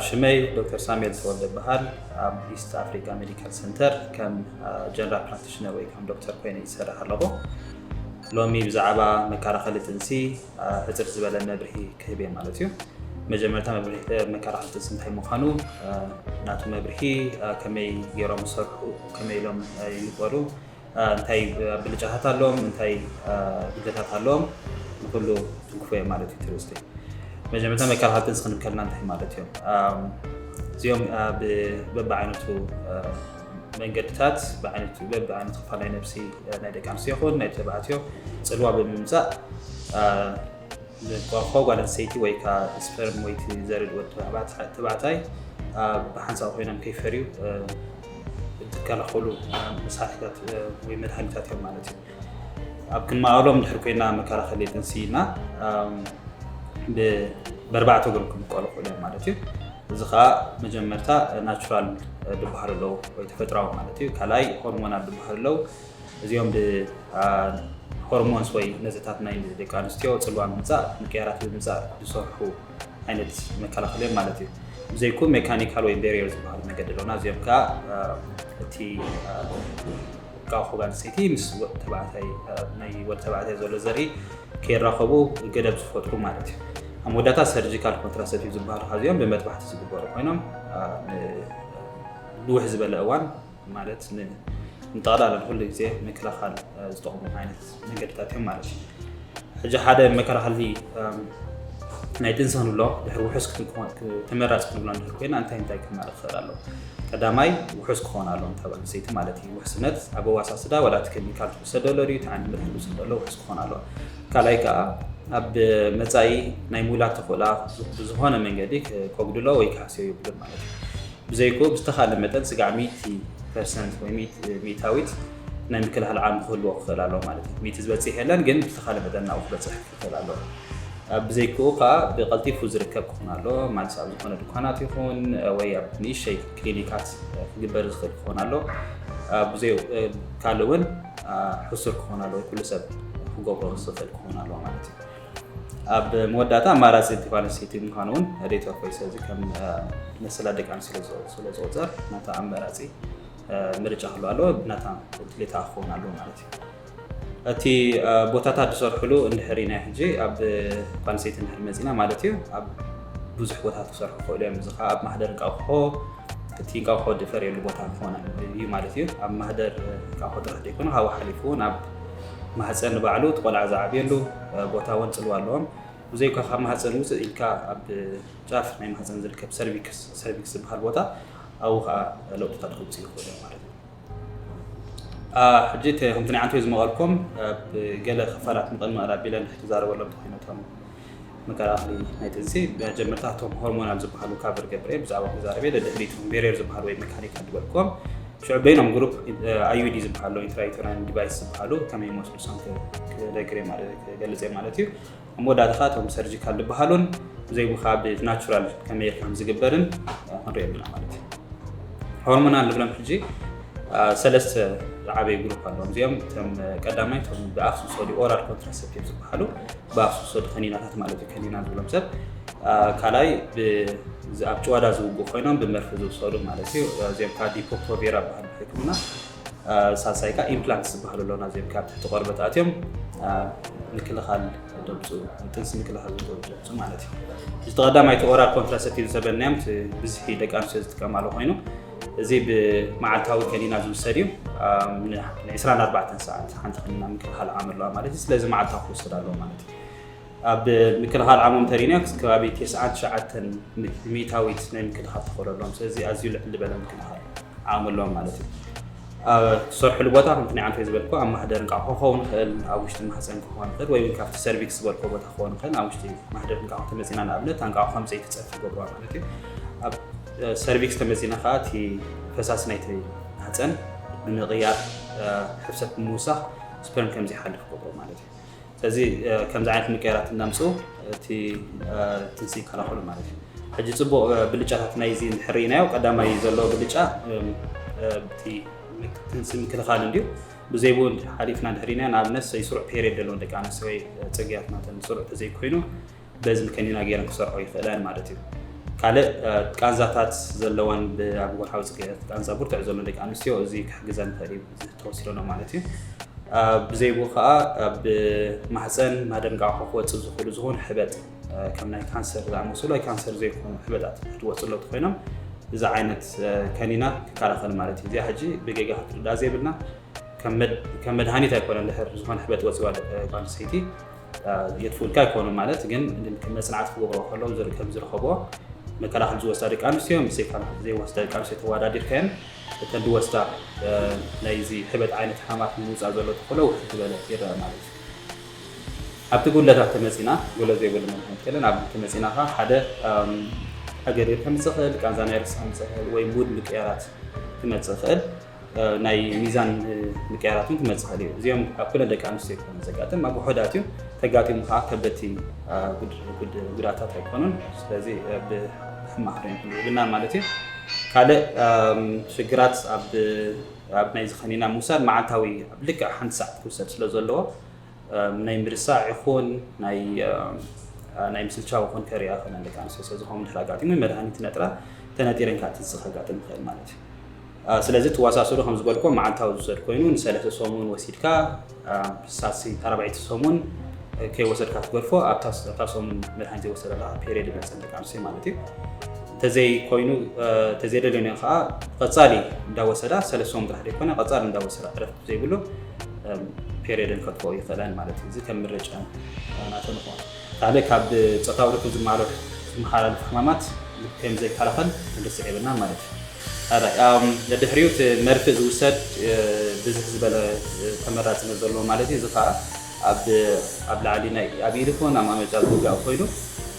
ሽመይ ዶክተር ሳሙኤል ተወልደ ይበሃል። ኣብ ኢስት ኣፍሪካ ሜዲካል ሰንተር ከም ጀነራል ፕራክቲሽነር ወይ ከም ዶክተር ኮይነ ይሰርሕ ኣለኹ። ሎሚ ብዛዕባ መከላኸሊ ጥንሲ ሕፅር ዝበለ መብርሂ ክህብ እየ ማለት እዩ። መጀመርታ መከላኸሊ ጥንሲ እንታይ ምዃኑ፣ ናቱ መብርሂ፣ ከመይ ገይሮም ዝሰርሑ፣ ከመይ ኢሎም ይንቀሉ፣ እንታይ ብልጫታት ኣለዎም፣ እንታይ ግደታት ኣለዎም፣ ንኩሉ ትንክፎ እየ ማለት እዩ። ትርዝቲ መጀመርታ መከላኸሊ ጥንሲ ክንብል ከለና እንታይ ማለት እዮም? እዚኦም በብዓይነቱ መንገድታት፣ በብዓይነቱ ክፋል ናይ ነብሲ ናይ ደቂ ኣንስትዮ ይኹን ናይ ተባዕትዮ ፅልዋ ብምምፃእ፣ እንቋቑሖ ጓል ኣንስተይቲ ወይ ከዓ ስፐርም ወይ እቲ ዘርኢ ወዲ ተባዕታይ ብሓንሳብ ኮይኖም ከይፈርዩ ዝከላኸሉ መሳርሒታት ወይ መድሃኒታት እዮም ማለት እዩ። ኣብ ክንመቐሎም ድሕር ኮይና መከላኸሊ ጥንሲ ኢልና ብኣርባዕተ እግሮም ክምቀሉ ይኽእሉ እዮም ማለት እዩ። እዚ ከዓ መጀመርታ ናቹራል ዝበሃሉ ኣለዉ ወይ ተፈጥራዊ ማለት እዩ። ካልኣይ ሆርሞናል ዝበሃሉ ኣለዉ። እዚኦም ብሆርሞንስ ወይ ነዘታት ናይ ደቂ ኣንስትዮ ፅልዋ ምምፃእ፣ ምቅያራት ብምምፃእ ዝሰርሑ ዓይነት መከላኸሊ እዮም ማለት እዩ። ብዘይኩ ሜካኒካል ወይ ቤሪየር ዝበሃሉ መገዲ ኣለና። እዚኦም ከዓ እቲ እንቋቑሖ ጓል ኣንስተይቲ ምስ ተባዕታይ፣ ናይ ወዲ ተባዕታይ ዘሎ ዘርኢ ከይራኸቡ ገደብ ዝፈጥሩ ማለት እዩ። ኣብ መወዳእታ ሰርጂካል ኮንትራሰፕቲቭ ዝበሃሉ እዚኦም ብመጥባሕቲ ዝግበሩ ኮይኖም ንውሕ ዝበለ እዋን ማለት ንጠቕላላ ንኩሉ ግዜ ምክልኻል ዝጠቕሙ ዓይነት መንገድታት እዮም ማለት እዩ። ሕጂ ሓደ መከላኸሊ ናይ ጥንሲ ክንብሎ ድሕሪ ውሑስ ተመራፂ ክንብሎ ድሕር ኮይና እንታይ እንታይ ክማል ክኽእል ኣለዎ? ቀዳማይ ውሑስ ክኾን ኣለዎ፣ እንታይ በል ሰይቲ ማለት እዩ። ውሕስነት ኣብ ኣዋሳስዳ ዋላ እቲ ኬሚካል ትወሰደሎ ድዩ፣ እቲ ዓይነት መድሃኒት ትወሰደሎ ውሑስ ክኾን ኣለዎ። ካልኣይ ከዓ ኣብ መፃኢ ናይ ምውላድ ተኽእላ ብዝኾነ መንገዲ ከጉድሎ ወይ ክሃስዮ የብሉን ማለት እዩ። ብዘይኮ ብዝተኻለ መጠን ስጋዕ ሚእቲ ፐርሰንት ወይ ሚእታዊት ናይ ምክልኻል ዓቕሚ ክህልዎ ክኽእል ኣለዎ ማለት እዩ። ሚእቲ ዝበፅሕ የለን፣ ግን ብዝተኻለ መጠን ናብኡ ክበፅሕ ክኽእል ኣለዎ። ብዘይክኡ ከዓ ብቐልጢፉ ዝርከብ ክኾን ኣለዎ ማለት ኣብ ዝኾነ ድኳናት ይኹን ወይ ኣብ ንእሽተይ ክሊኒካት ክግበር ዝኽእል ክኾን ኣለዎ። ብዘይ ካልእ እውን ሕሱር ክኾን ኣለዎ፣ ኩሉ ሰብ ክገብሮ ዝኽእል ክኾን ኣለዎ ማለት እዩ። ኣብ መወዳእታ ኣማራፂ እቲ ጓል ኣንስተይቲ ምዃኑ እውን ሬት ኦፍ ቮይስ እዚ ከም መሰላት ደቂ ኣንስትዮ ስለ ዝቑፀር ናታ ኣማራፂ ምርጫ ክህሉ ኣለዎ፣ ናታ ድሌታ ክኸውን ኣለዎ ማለት እዩ። እቲ ቦታታት ዝሰርሕሉ እንድሕር ኢና ሕጂ ኣብ ጓል ኣንስተይቲ እንድሕር መፂና ማለት እዩ ኣብ ብዙሕ ቦታታት ክሰርሑ ክኽእሉ እዮም። እዚ ከዓ ኣብ ማህደር እንቃቑሖ እቲ እንቃቑሖ ድፈርየሉ ቦታ ክኾን እዩ ማለት እዩ። ኣብ ማህደር እንቃቑሖ ጥራሕ ዘይኮነ ካብኡ ሓሊፉ እውን ኣብ ማህፀን ንባዕሉ እቲ ቆልዓ ዝዓብየሉ ቦታ እውን ፅልዋ ኣለዎም። ብዘይካ ካብ ማህፀን ውፅእ ኢልካ ኣብ ጫፍ ናይ ማህፀን ዝርከብ ሰርቪክስ ሰርቪክስ ዝበሃል ቦታ ኣብኡ ከዓ ለውጥታት ክምፅኡ ይኽእሉ እዮም ማለት እዩ። ሕጂ ከምቲ ናይ ዓንቶ ዝመቐልኩም ገለ ክፋላት ምቕድሚ ኣቢለ ክዛረበሎም ተኮይነቶም መከላኸሊ ናይ ጥንሲ መጀመርታ እቶም ሆርሞናል ዝበሃሉ ካቨር ገብረ ብዛዕባ ክዛረበ ደድሕሪቶም ቤሪየር ዝበሃሉ ወይ መካኒካል ዝበልኩም ሽዑ በይኖም ግሩፕ ኣዩዲ ዝበሃሉ ኢንትራዩተራይን ዲቫይስ ዝበሃሉ ከመይ ይመስሉ ሰም ክነግር ክገልፅ ማለት እዩ። ኣብ መወዳእታ እቶም ሰርጂካል ዝበሃሉን ብዘይቡ ካብ ናቹራል ከመይ ከም ዝግበርን ክንሪኦ ኣለና ማለት እዩ። ሆርሞናል ንብሎም ሕጂ ሰለስተ ዝዓበዩ ግሩፕ ኣለዎም። እዚኦም እቶም ቀዳማይ እቶም ብኣፍ ዝውሰዱ ኦራል ኮንትራሰፕቲቭ ዝበሃሉ ብኣፍ ዝውሰዱ ከኒናታት ማለት እዩ። ከኒና ንብሎም ሰብ ካልኣይ ኣብ ጭዋዳ ዝውጉ ኮይኖም ብመርፊ ዝውሰዱ ማለት እዩ። እዚኦም ከዓ ዲፖፖቬራ በሃል ሕክምና ሳልሳይ ከዓ ኢምፕላንት ዝበሃሉ ኣለውና። እዚኦም ካብ ትሕቲ ቆርበት ኣትዮም ምክልኻል ደምፁ ጥንሲ ምክልኻል ደምፁ ማለት እዩ። እዚ ተቐዳማይቲ ኦራል ኮንትራሰፕቲቭ ዝሰበናዮም ብዝሒ ደቂ ኣንስትዮ ዝጥቀማሉ ኮይኑ እዚ ብመዓልታዊ ከኒና ዝውሰድ እዩ። ን24 ሰዓት ሓንቲ ከኒና ምክልኻል ዓም ኣለዋ ማለት እዩ። ስለዚ መዓልታዊ ክውሰድ ኣለዎ ማለት እዩ። ኣብ ምክልኻል ዓሞም ተሪንያ ከባቢ 99 ሚእታዊት ናይ ምክልኻል ተኽእሎ ኣለዎም። ስለዚ ኣዝዩ ልዕል ዝበለ ምክልኻል ዓቕሚ ኣለዎም ማለት እዩ። ትሰርሕሉ ቦታ ከምቲ ናይ ዓንተ ዝበልኩ ኣብ ማህደር እንቃቑሖ ክኸውን ይኽእል፣ ኣብ ውሽጢ ማህፀን ክኸውን ይኽእል፣ ወይ እውን ካብቲ ሰርቪክስ ዝበልኮ ቦታ ክኸውን ይኽእል። ኣብ ውሽጢ ማህደር እንቃቑሖ ተመፂና ንኣብነት ኣንቃቑሖ ከምፀይ ትፀፍ ትገብርዋ ማለት እዩ። ኣብ ሰርቪክስ ተመፂና ከዓ እቲ ፈሳሲ ናይቲ ማህፀን ብምቕያር ሕፍሰት ብምውሳኽ ስፐርም ከምዘይሓልፍ ክገብሮ ማለት እዩ። ስለዚ ከምዚ ዓይነት ምቅያራት እናምፅኡ እቲ ትንሲ ይከላኸሉ ማለት እዩ። ሕጂ ፅቡቕ ብልጫታት ናይዚ እንድሕር ርኢናዮ ቀዳማይ ዘሎ ብልጫ እቲ ትንሲ ምክልኻል እንድዩ። ብዘይብኡ ሓሊፍና እንድሕር ርኢናዮ ንኣብነት ሰይ ስሩዕ ፔሪድ ዘለውን ደቂ ኣንስትዮ ወይ ፅግያት ናተን ስሩዕ ተዘይኮይኑ በዚ ከኒና ገይረን ክሰርሖ ይኽእላ እየን ማለት እዩ። ካልእ ቃንዛታት ዘለወን ኣብ ወርሓዊ ፅግያት ቃንዛ ብርቱዕ ዘሎ ደቂ ኣንስትዮ እዚ ክሕግዘን ይኽእል እዩ ተወሲዶ ኣሎ ማለት እዩ። ብዘይብኡ ከዓ ኣብ ማህፀን ማህደር እንቃቑሖ ክወፅእ ዝኽእሉ ዝኾኑ ሕበጥ ከም ናይ ካንሰር ዝኣመሰሉ ወይ ካንሰር ዘይኮኑ ሕበጣት ክወፅእ ኣለዉ ኮይኖም እዚ ዓይነት ከኒና ክከላኸል ማለት እዩ። እዚኣ ሕጂ ብጌጋ ክትርዳእ ዘይብልና ከም መድሃኒት ኣይኮነን። ድሕር ዝኾነ ሕበጥ ወፂዋ ጓል ሰይቲ የጥፍኡልካ ኣይኮኑ ማለት ግን መፅናዕቲ ክገብሮ ከለዉ ከም ዝረኸብዎ መከላኸሊ ዝወስዳ ደቂ ኣንስትዮ ምስ ዘይወስዳ ደቂ ኣንስትዮ ተወዳዲርካየን እተን ዝወስዳ ናይዚ ሕበጥ ዓይነት ሕማማት ንምውፃእ ዘሎ ተኽእሎ ውሕድ ዝበለ ይረአ ማለት እዩ። ኣብቲ ጉድለታት ተመፂና ጉድለት ዘይብሉ መድሃኒት ከለን ኣብ ተመፂና ከዓ ሓደ ኣገዲር ከምፅእ ክእል ቃንዛ ናይ ርስ ከምፅእ ክእል ወይ ሙድ ምቅያራት ክመፅእ ክእል ናይ ሚዛን ምቅያራት እውን ክመፅእ ክእል እዩ። እዚኦም ኣብ ኩለን ደቂ ኣንስትዮ ይኮኑ ዘጋጥም ኣብ ውሑዳት እዩ ተጋጢሙ ከዓ ከበድቲ ጉዳታት ኣይኮኑን። ስለዚ ብሕማቅ ዶ ይብልና ማለት እዩ። ካልእ ሽግራት ኣብ ናይ ዝኸኒና ምውሳድ መዓልታዊ ኣብ ልክዕ ሓንቲ ሰዓት ክውሰድ ስለ ዘለዎ ናይ ምርሳዕ ይኹን ናይ ምስልቻው ይኹን ከሪኣ ከለን ደቂ ኣንስትዮ ስለዚ ከምኡ ድሕር ኣጋጢሙ መድሃኒት ነጥራ ተነጢረን ከዓ ትንስእ ከጋጥም ይኽእል ማለት እዩ። ስለዚ ትወሳሰዶ ከም ዝበልኮ መዓልታዊ ዝውሰድ ኮይኑ ንሰለስተ ሰሙን ወሲድካ ሳሲ ኣርባዕተ ሰሙን ከይወሰድካ ትገድፎ ኣብታ ሰሙን መድሃኒት ዘይወሰደላ ፔሪየድ ይመፀን ደቂ ኣንስትዮ ማለት እዩ። እንተዘይ ኮይኑ እንተዘይደልዮ ከዓ ቀፃሊ እንዳወሰዳ ሰለስተ ሰሙን ጥራሕ ዘይኮነ ቀፃሊ እንዳወሰዳ ዕረፍቲ ዘይብሉ ፔሪየደን ከጥፍኦ ይኽእለን ማለት እዩ። እዚ ከም ምርጫ ናተን ይኸውን። ካልእ ካብ ፆታዊ ርክብ ዝመሓላለፉ ሕማማት ከም ዘይከላኸል ክንርስዕ የብልና ማለት እዩ። ደድሕሪኡ እቲ መርፍእ ዝውሰድ ብዝሕ ዝበለ ተመራፅነት ዘለዎ ማለት እዩ። እዚ ከዓ ኣብ ላዕሊ ኣብ ኢድ ይኹን ኣብ ማመጫ ዝውጋእ ኮይኑ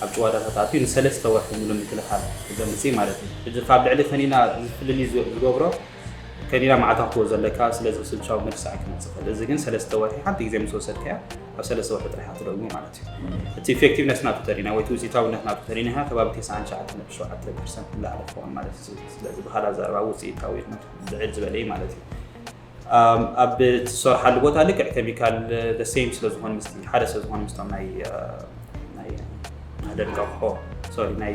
ኣብ ጭዋዳታት ኣትዩ ንሰለስተ ወርሒ ሙሉ ምክልኻል ዘምፅእ ማለት እዩ። ካብ ልዕሊ ከኒና ዝፍልልይ ዝገብሮ ከኒና መዓልታዊ ክትወስዶ ዘለካ ስለዚ ክስልቻዊ ምርሳዕ ክመፅእ ይኽእል። እዚ ግን ሰለስተ ወርሒ ሓንቲ ግዜ ምስ ወሰድካያ ኣብ ሰለስተ ወርሒ ጥራሕ ትደግሞ ማለት እዩ። እቲ ኢፌክቲቭነስ ናቱ ተሪና ወይ ውፅኢታውነት ናቱ ተሪና ከባቢ ተስዓን ትሽዓተን ነጥቢ ሸውዓተ ፐርሰንት ንላዕሊ ክኸውን ማለት እዩ። ስለዚ ብኻልእ ኣዘራርባ ውፅኢታውነት ልዕል ዝበለ እዩ ማለት እዩ። ኣብ ትሰርሓሉ ቦታ ልክዕ ኬሚካል ሴም ስለዝኾን ምስ ሓደ ስለዝኾን ምስቶም ናይ ናይ ማህደር እንቃቑሖ ሶሪ ናይ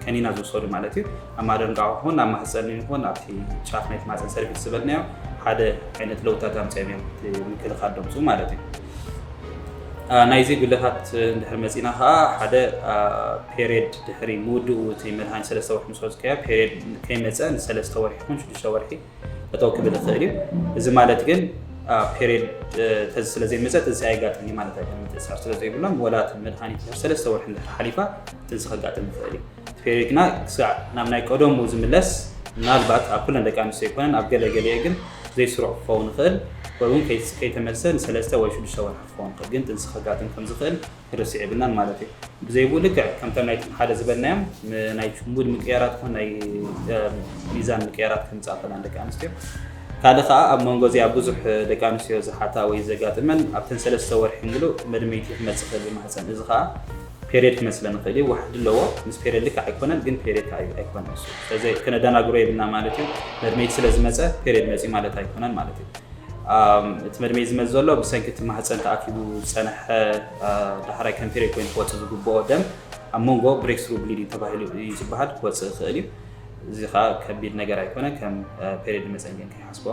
ከኒና ዝውሰዱ ማለት እዩ። ኣብ ማህደር እንቃቑሖ ይኹን ኣብ ማህፀን ይኹን ኣብቲ ጫፍ ናይቲ ማህፀን ሰርቪክስ ዝበልናዮ ሓደ ዓይነት ለውጥታት ኣምፅኦም እዮም ምክልኻል ደምፅኡ ማለት እዩ። ናይዚ ጉድለታት እንድሕር መፂና ከዓ ሓደ ፔሪየድ ድሕሪ ምውድኡ እቲ መድሃኒት ሰለስተ ወርሒ ምስ ወፅካዮ ፔሪየድ ከይመፀ ንሰለስተ ወርሒ ይኹን ሽዱሽተ ወርሒ ጠጠው ክብል ይኽእል እዩ። እዚ ማለት ግን ፔሪየድ ተዚ ስለ ዘይመፀት እዚ ኣየጋጥም እዩ ማለት ኣይኮነ። ምትእሳር ስለ ዘይብሎም ወላ እቲ መድሃኒት ድሕር ሰለስተ ወርሒ እንድሕር ሓሊፋ ጥንሲ ከጋጥም ይኽእል እዩ። እቲ ፔሪየድ ግና ክሳዕ ናብ ናይ ቀደሙ ዝምለስ ምናልባት ኣብ ኩለን ደቂ ኣንስትዮ ኣይኮነን ኣብ ገለ ገሊኤ ግን ዘይስሩዕ ክኸውን ይኽእል ወይ እውን ከይተመልሰ ንሰለስተ ወይ ሽዱሽተ ወርሒ ክኸውን ይኽእል ግን ጥንሲ ከጋጥም ከም ዝኽእል ክርሲ የብልናን ማለት እዩ። ብዘይብኡ ልክዕ ከምቶም ናይ ሓደ ዝበልናዮም ናይ ሙድ ምቅያራት ኮን ናይ ሚዛን ምቅያራት ከምፃእ ከላን ደቂ ኣንስትዮ ካልእ ከዓ ኣብ መንጎ እዚኣ ብዙሕ ደቂ ኣንስትዮ ዝሓታ ወይ ዘጋጥመን ኣብተን ሰለስተ ወርሒ ምሉእ መድመይቲ ክመፅእ ክእል ብማህፀን እዚ ከዓ ፔሪድ ክመስለን ይኽእል እዩ። ዋሕዲ ኣለዎ ምስ ፔሪድ ልክዕ ኣይኮነን ግን ፔሪድ ከዓ ኣይኮነን እሱ ስለዚ ክነደናግሮ የብልና ማለት እዩ። መድመይቲ ስለ ዝመፀ ፔሪድ መፅዩ ማለት ኣይኮነን ማለት እዩ። እቲ መድመይቲ ዝመፅ ዘሎ ብሰንኪ እቲ ማህፀን ተኣኪቡ ዝፀነሐ ዳሕራይ ከም ፔሪድ ኮይኑ ክወፅእ ዝግብኦ ደም ኣብ መንጎ ብሬክስሩ ብሊዲንግ ተባሂሉ እዩ ዝበሃል ክወፅእ ይኽእል እዩ። እዚ ከዓ ከቢድ ነገር ኣይኮነ ከም ፔሪድ መፀን ግን ከይሓስቦ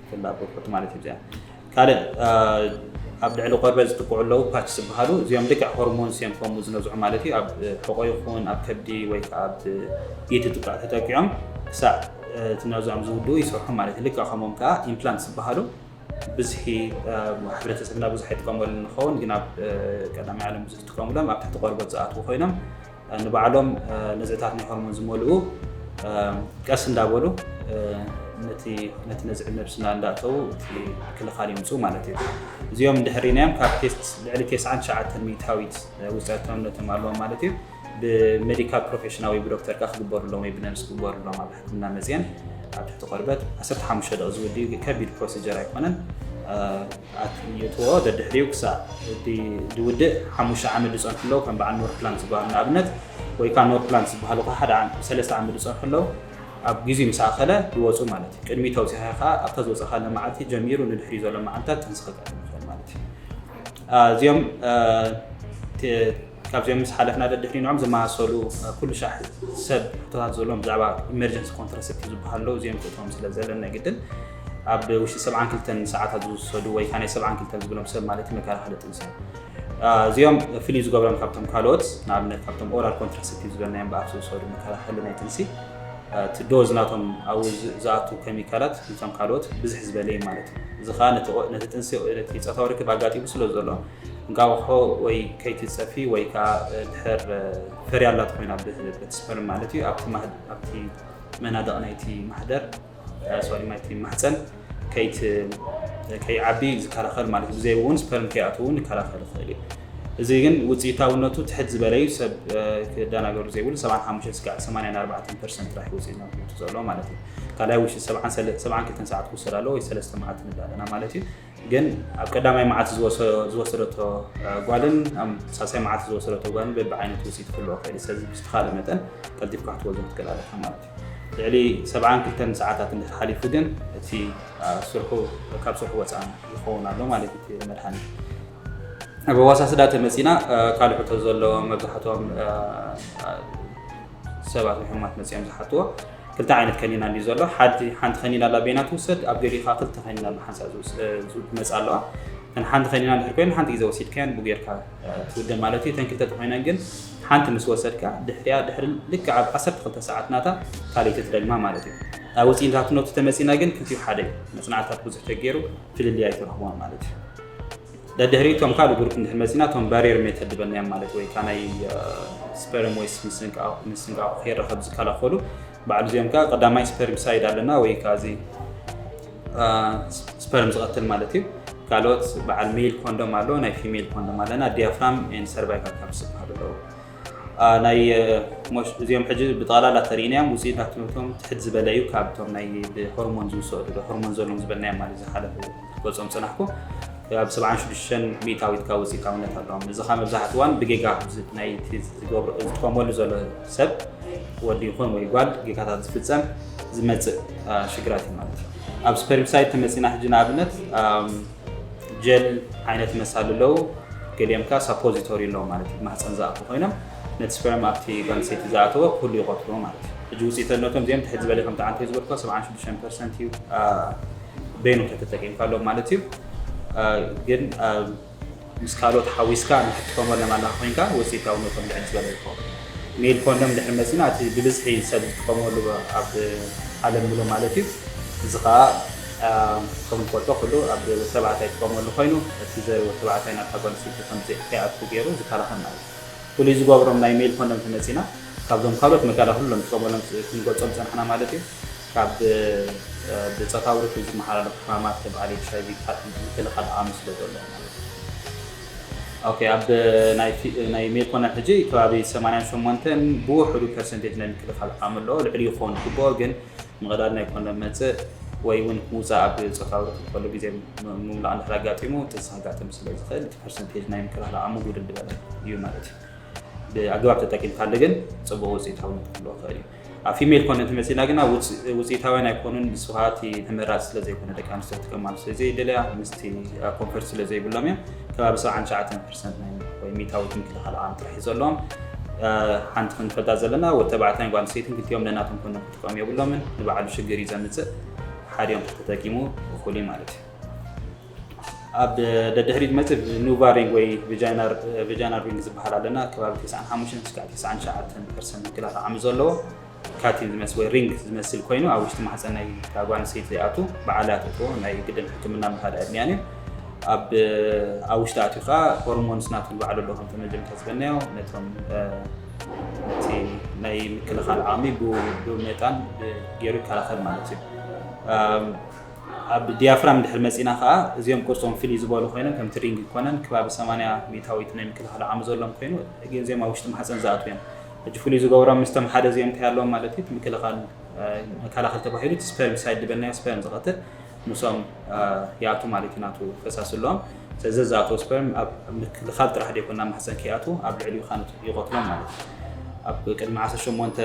ፍላጎት ማለት እዩ። ካልእ ኣብ ልዕሊ ቆርበት ዝጥቅዑ ኣለዉ ፓች ዝበሃሉ እዚኦም ልክዕ ሆርሞንስ እዮም ከምኡ ዝነዝዑ ማለት እዩ። ኣብ ሕቆ ይኹን ኣብ ከብዲ ወይ ከዓ ኣብ ኢድ ጥቃዕ ተጠቂዖም ክሳዕ እቲ ነዝዖም ዝውድኡ ይሰርሑ ማለት እዩ። ልክዕ ከምኦም ከዓ ኢምፕላንት ዝበሃሉ ብዝሒ ሕብረተሰብና ብዙሕ ኣይጥቀመሉ ንኸውን ግን ኣብ ቀዳማይ ዓለም ብዙሕ ይጥቀሙሎም ኣብ ትሕቲ ቆርበት ዝኣትዉ ኮይኖም ንባዕሎም ነዝዕታት ናይ ሆርሞን ዝመልኡ ቀስ እንዳበሉ ነቲ ነዝዒ ነብስና እንዳእተዉ እቲ ምክልኻል የምፅኡ ማለት እዩ። እዚኦም እንድሕር ርኢናዮም ካብ ልዕሊ ተስዓን ትሽዓተን ሚእታዊት ውፅኢታውነቶም ኣለዎም ማለት እዩ። ብሜዲካል ፕሮፌሽናል ወይ ብዶክተር ከዓ ክግበሩሎም ወይ ብነርስ ክግበሩሎም ኣብ ሕክምና መፅየን ኣብ ትሕቲ ቆርበት ዓሰርተ ሓሙሽተ ደቂ ዝውዲ ከቢድ ፕሮሲጀር ኣይኮነን። ይእትዎ ደድሕሪኡ ክሳዕ ዝውድእ ሓሙሽተ ዓመት ዝፀንሑ ኣለዉ ከም በዓል ኖርፕላንት ዝበሃሉ ንኣብነት ወይ ከዓ ኖርፕላንት ዝበሃሉ ከዓ ሓደ ሰለስተ ዓመት ዝፀንሑ ኣለዉ ኣብ ግዜ ምስ ኣኸለ ይወፁ ማለት እዩ። ቅድሚ ተውፂኻ ከዓ ኣብታ ዝወፀኻለ መዓልቲ ጀሚሩ ንድሕሪ ዘሎ መዓልታት ጥንሲ ከጋጥም ይኽእል ማለት እዩ። እዚኦም ካብዚኦም ምስ ሓለፍና ደድሕሪ ንዖም ዝመሳሰሉ ኩሉ ሻሕ ሰብ ሕቶታት ዘለዎም ብዛዕባ ኢመርጀንሲ ኮንትራሰፕቲቭ ዝበሃል ኣለዉ። እዚኦም ክእትዎም ስለ ዘለና ግድን ኣብ ውሽጢ ሰብዓን ክልተን ሰዓታት ዝውሰዱ ወይ ከዓ ናይ ሰብዓን ክልተን ዝብሎም ሰብ ማለት እዩ መከላኸሊ ጥንሲ እዮም። እዚኦም ፍልይ ዝገብሮም ካብቶም ካልኦት ንኣብነት ካብቶም ኦራል ኮንትራሰፕቲቭ ዝበልናዮም ብኣፍ ዝውሰዱ መከላኸሊ ናይ ጥንሲ እቲ ዶዝ ናቶም ኣብኡ ዝኣቱ ኬሚካላት ነቶም ካልኦት ብዝሕ ዝበለ እዩ ማለት እዩ። እዚ ከዓ ነቲ ጥንሲ ነቲ ፆታዊ ርክብ ኣጋጢሙ ስለ ዘሎ እንቃቑሖ ወይ ከይትፀፊ ወይ ከዓ ድሕር ፈርያ ኣላት ኮይና በቲ ስፐርም ማለት እዩ ኣብቲ መናድቕ ናይቲ ማሕደር ሶሪ ናይቲ ማሕፀን ከይዓቢ ዝከላኸል ማለት ብዘይ እውን ስፐርም ከይኣትው እውን ይከላኸል ይኽእል እዩ። እዚ ግን ውፅኢታውነቱ ትሕት ዝበለ እዩ። ሰብ ክደናገሩ ዘይብሉ ሰብዓን ሓሙሽተ እስካዕ ሰማንያን ኣርባዕተን ፐርሰንት ጥራሕ ውፅኢታውነቱ ዘሎ ማለት እዩ። ካልኣይ ውሽጢ ሰብዓን ክልተን ሰዓት ክውሰድ ኣለዎ ወይ ሰለስተ መዓልቲ ንብል ኣለና ማለት እዩ። ግን ኣብ ቀዳማይ መዓልቲ ዝወሰደቶ ጓልን ኣብ ሳልሳይ መዓልቲ ዝወሰደቶ ጓልን በብዓይነቱ ውፅኢት ክህልዎ ይኽእል እዩ። ስለዚ ብዝተኻለ መጠን ቀልጢፍካ ክትወስዶ ክትክእል ኣለካ ማለት እዩ። ልዕሊ ሰብዓን ክልተን ሰዓታት እንድሕር ሓሊፉ ግን እቲ ስርሑ ካብ ስርሑ ወፃኢ ይኸውን ኣሎ ማለት እዩ። መድሃኒት ኣብ ኣወሳስዳ ተመፂና ካልእ ሕቶ ዘሎ መብዛሕትኦም ሰባት ወይ ሕሙማት መፂኦም ዝሓትዎ ክልተ ዓይነት ከኒና እንዲ ዘሎ ሓንቲ ከኒና ኣላ በይና ትውሰድ ኣብ ገሊኡ ከዓ ክልተ ከኒና ብሓንሳእ ዝመፅ ኣለዋ። እተን ሓንቲ ከኒና እንድሕር ኮይነን ሓንቲ ግዜ ወሲድካየን ብኡ ጌርካ ትውደ ማለት እዩ። እተን ክልተ ተኮይነን ግን ሓንቲ ምስ ወሰድካ ድሕሪያ ድሕሪ ልክዕ ኣብ ዓሰርተ ክልተ ሰዓት ናታ ካልኣይቲ ትደግማ ማለት እዩ። ኣብ ውፅኢታትነቱ ተመፂና ግን ክልቲኡ ሓደ እዩ። መፅናዕትታት ብዙሕ ተገይሩ ፍልልይ ኣይተረኽቦን ማለት እዩ። ደድሕሪ እቶም ካልእ ግሩፕ እንድሕር መፂና እቶም ባሪየር ሜተድ ዝበልናዮም ማለት ወይ ከዓ ናይ ስፐርም ወይስ ምስንቃቑ ከይረኸብ ዝከላኸሉ ባዕሉ እዚኦም ከዓ ቀዳማይ ስፐርም ሳይድ ኣለና ወይ ከዓ እዚ ስፐርም ዝቐትል ማለት እዩ። ካልኦት በዓል ሜል ኮንዶም ኣሎ ናይ ፊሜል ኮንዶም ኣለና ዲያፍራም ሰርቫይካል ካፕስ ዝበሃሉ ኣለዉ። ናይ እዚኦም ሕጂ ብጠቕላላ ተሪእናዮም ውፅኢት ናትነቶም ትሕት ዝበለ እዩ ካብቶም ናይ ብሆርሞን ዝውሰዱ ሆርሞን ዘለዎም ዝበልናዮም ማለት ዝሓለፉ ገፆም ፅናሕኩ ኣብ ሰብዓን ሽዱሽተን ሚእታዊት ካብ ውፅኢታውነት ኣለዎም። እዚ ካብ መብዛሕትዋን ብጌጋ ዝገብሩ ዝጥቀመሉ ዘሎ ሰብ ወዲ ይኹን ወይ ጓል ጌጋታት ዝፍፀም ዝመፅእ ሽግራት እዩ ማለት እዩ። ኣብ ስፐርሚሳይድ ተመፂና ሕጂ ንኣብነት ጀል ዓይነት መሳል ኣለዉ። ገሊኦም ከዓ ሳፖዚቶሪ ኣለዉ ማለት እዩ። ማህፀን ዝኣትዉ ኮይኖም ነቲ ስፐርም ኣብቲ ጓል ኣንስተይቲ ዝኣተወ ኩሉ ይቆትልዎ ማለት እዩ። ሕጂ ውፅኢተነቶም እዚኦም ትሕት ዝበለ ከምቲ ዓንተ ዝበልኮ ሰብዓን ሽዱሽተን ፐርሰንት እዩ። በይኑ ከተጠቂምካሎም ማለት እዩ። ግን ምስ ካልኦት ሓዊስካ ንክትጥቀመሎም ኣለካ ኮይንካ ውፅኢታውነቶም ልዕል ዝበለ ይኸውን። ሜል ኮንዶም ድሕሪ መፂና እቲ ብብዝሒ ሰብ ዝጥቀመሉ ኣብ ዓለም ምሎ ማለት እዩ። እዚ ከዓ ከም ንፈልጦ ኩሉ ኣብ ተባዕታይ ይጥቀመሉ ኮይኑ እቲ ዘርወ ተባዕታይ ናብታ ጓል ኣንስተይቲ ከም ከይኣቱ ገይሩ ዝከላኸል ማለት እዩ። ፍሉይ ዝገብሮም ናይ ሜል ኮንዶም ተመፂና ካብዞም ካልኦት መከላኸሊ ሎም ዝጥቀመሎም ክንገልፆም ፀናሕና ማለት እዩ። ካብ ብፆታዊ ርክብ ዝመሓላለፉ ሕማማት ከም በዓል ኤች ኣይ ቪ ምክልኻል ዓቕሚ ስለ ዘለዎ ማለት እዩ። ኦኬ ኣብ ናይ ሜል ኮንዶም ሕጂ ከባቢ ሰማንያን ሸሞንተን ብውሕዱ ፐርሰንቴጅ ናይ ምክልኻል ዓቕሚ ኣለዎ። ልዕሊ ይኸውን ክብኦ ግን ምቕዳድ ናይ ኮንዶም መፅእ ወይ እውን ምውፃእ ኣብ ፆታዊ ርክብ ከሎ ግዜ ምምላቕ እንድሕር ኣጋጢሙ ጥንሲ ከጋጥም ስለ ዝኽእል እቲ ፐርሰንቴጅ ናይ ምክልኻል ዓቕሚ ጉድል ዝበለ እዩ ማለት እዩ። ብኣግባብ ተጠቂምካሉ ግን ፅቡቕ ውፅኢታውነት ክህልዎ ይኽእል እዩ። ኣብ ፊሜል ኮንዶም ተመፂና ግና ውፅኢታውያን ኣይኮኑን። ንሱ ከዓ እቲ ተመራፂ ስለ ዘይኮነ ደቂ ኣንስትዮ ክጥቀማሉ ስለ ዘይደለያ ምስቲ ኮንፈርት ስለ ዘይብሎም እዮም። ከባቢ ሰብዓን ትሽዓተን ፐርሰንት ናይ ወይ ሚእታዊት ምክልኻል ዓቕሚ ጥራሕ እዩ ዘለዎም። ሓንቲ ክንፈልጣ ዘለና ወዲ ተባዕታይን ጓል ኣንስተይትን ክልቲኦም ነናቶም ኮንዶም ክጥቀሙ የብሎምን። ንባዕሉ ሽግር እዩ ዘምፅእ። ሓዲኦም ተተጠቂሙ እኹል እዩ ማለት እዩ። ኣብ ደድሕሪት መፅእ ኑቫ ሪንግ ወይ ቪጃይናል ሪንግ ዝበሃል ኣለና ከባቢ ተስዓን ሓሙሽተን እስካዕ ተስዓን ትሽዓተን ፐርሰንት ምክልኻል ዓቕሚ ዘለዎ ካቲን ዝመስል ወይ ሪንግ ዝመስል ኮይኑ ኣብ ውሽጢ ማሕፀን ናይ ጓል ኣንስተይቲ ዘይኣቱ በዓል ኣትእትዎ ናይ ግድን ሕክምና ምኻድ ኣድልያን እዩ። ኣብ ኣብ ውሽጢ ኣትዩ ከዓ ሆርሞንስ ናቱ ባዕሉ ኣሎ ከምቲ መጀመርታ ዝበልናዮ ነቶም እቲ ናይ ምክልኻል ዓቕሚ ብመጣን ገይሩ ይከላኸል ማለት እዩ። ኣብ ዲያፍራም ድሕር መፂና ከዓ እዚኦም ቅርፆም ፍልይ ዝበሉ ኮይኖም ከምቲ ሪንግ ይኮነን ከባቢ ሰማንያ ሚእታዊት ናይ ምክልኻል ዓቕሚ ዘሎም ኮይኑ እዚኦም ኣብ ውሽጢ ማሕፀን ዝኣትዉ እዮም። ሕጂ ፍሉይ ዝገብሮም ምስቶም ሓደ እዚኦም እንታይ ኣለዎም ማለት እዩ ምክልኻል መከላኸል ተባሂሉ እቲ ስፐርም ሳይድ ዝበልናዮ ስፐርም ዝቐትል ምስኦም ይኣቱ ማለት እዩ ናቱ ፈሳሲ ኣለዎም። ስለዚ ዝኣተወ ስፐርም ኣብ ምክልኻል ጥራሕ ዘይኮና ማሕፀን ከይኣትዉ ኣብ ልዕሊኡ ካነት ይቐትሎም ማለት እዩ። ኣብ ቅድሚ ዓሰርተ ሸሞንተ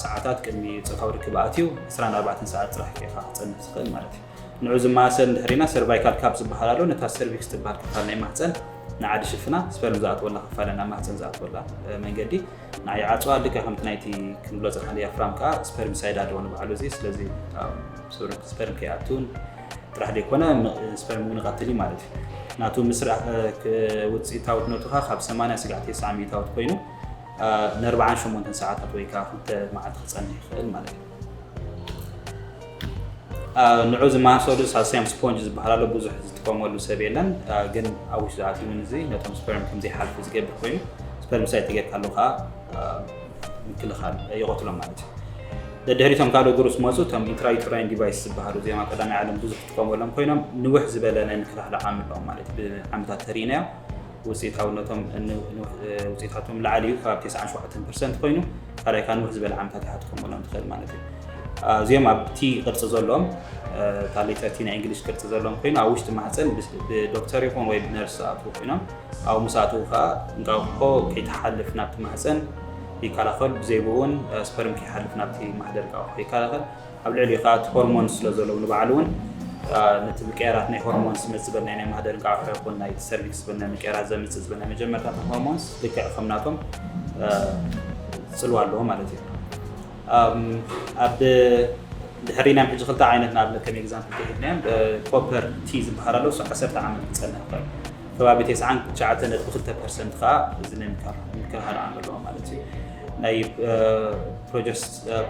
ሰዓታት ቅድሚ ፆታዊ ርክብ ኣትዩ ዕስራን ኣርባዕተን ሰዓት ጥራሕ ኢኻ ክፀንሕ ዝኽእል ማለት እዩ። ንዑ ዝመሳሰል እንድሕሪና ሰርቫይካል ካብ ዝበሃል ኣሎ ነታ ሰርቪክስ ትበሃል ክፋል ናይ ማህፀን ንዓዲ ሽፍና ስፐርም ዝኣትወላ ክፋለ ናብ ማህፀን ዝኣትወላ መንገዲ ንዓይ ዓፅዋ ልክዕ ከምቲ ናይቲ ክንብሎ ዘለና ዲያፍራም ከዓ ስፐርም ሳይድ ኣለዎ ንባዕሉ እዚ። ስለዚ ስፐርም ከይኣቱን ጥራሕ ዘይኮነ ስፐርም እውን ይቐትል እዩ ማለት እዩ። ናቱ ምስራሕ ውፅኢታውነቱ ከዓ ካብ ሰማንያ ስጋዕ ተስዓ ሚእታዊት ኮይኑ ን48 ሰዓታት ወይ ከዓ ክልተ መዓልቲ ክፀንሕ ይኽእል ማለት እዩ። ንዑ ዝመሳሰሉ ሳልሳዮም ስፖንጅ ዝበሃል ኣሎ። ብዙሕ ዝጥቀመሉ ሰብ የለን፣ ግን ኣብ ውሽጢ ዝኣትውን እዚ ነቶም ስፐርም ከም ዘይሓልፉ ዝገብር ኮይኑ ስፐርም ሳይድ ተጌርካ ኣለዉ ከዓ ምክልኻል ይቐትሎም ማለት እዩ። ደድሕሪቶም ካልኦ ግሩፕ መፁ እቶም ኢንትራዩትራይን ዲቫይስ ዝበሃሉ እዚኦም ኣብ ቀዳማይ ዓለም ብዙሕ ዝጥቀመሎም ኮይኖም ንውሕ ዝበለ ናይ ምክልኻል ዓቕሚ ኣለዎም ማለት እዩ። ብዓመታት ተሪእናዮ ውፅኢታውነቶም ውፅኢታቶም ላዕሊ እዩ። ካብ ተስዓን ሸውዓተን ፐርሰንት ኮይኑ ካልኣይ ካብ ንውሕ ዝበለ ዓመታት ይሓትከመሎም ትኽእል ማለት እዩ። እዚኦም ኣብቲ ቅርፂ ዘለዎም ታሌተርቲ ናይ እንግሊሽ ቅርፂ ዘለዎም ኮይኑ ኣብ ውሽጢ ማህፀን ብዶክተር ይኹን ወይ ብነርስ ዝኣትዉ ኮይኖም ኣብኡ ምስ ኣትዉ ከዓ እንቃቑሖ ከይትሓልፍ ናብቲ ማህፀን ይከላኸል። ብዘይብኡ እውን ስፐርም ከይሓልፍ ናብቲ ማህደር እንቃቑሖ ይከላኸል። ኣብ ልዕሊኡ ከዓ እቲ ሆርሞን ስለ ዘለዉ ንባዕሉ እውን ነቲ ምቅያራት ናይ ሆርሞንስ መፅእ ዝበልና ናይ ማህደር እንቃቑሖ ይኹን ናይ ሰርቪክስ ዝበልና ምቅያራት ዘምፅእ ዝበልና መጀመርታ ሆርሞንስ ልክዕ ከም ናቶም ፅልዋ ኣለዎ ማለት እዩ። ኣብ ድሕሪናዮም ሕጂ ክልተ ዓይነት ንኣብነት ከም ኤግዛምፕል ተሂብናዮም ኮፐር ቲ ዝበሃል ኣሎ። እሱ ዓሰርተ ዓመት ክፀንሕ ይኽእል። ከባቢ ተስዓን ትሽዓተ ነጥቢ ክልተ ፐርሰንት ከዓ እዚ ናይ ምክልኻል ዓቕሚ ኣለዎ ማለት እዩ። ናይ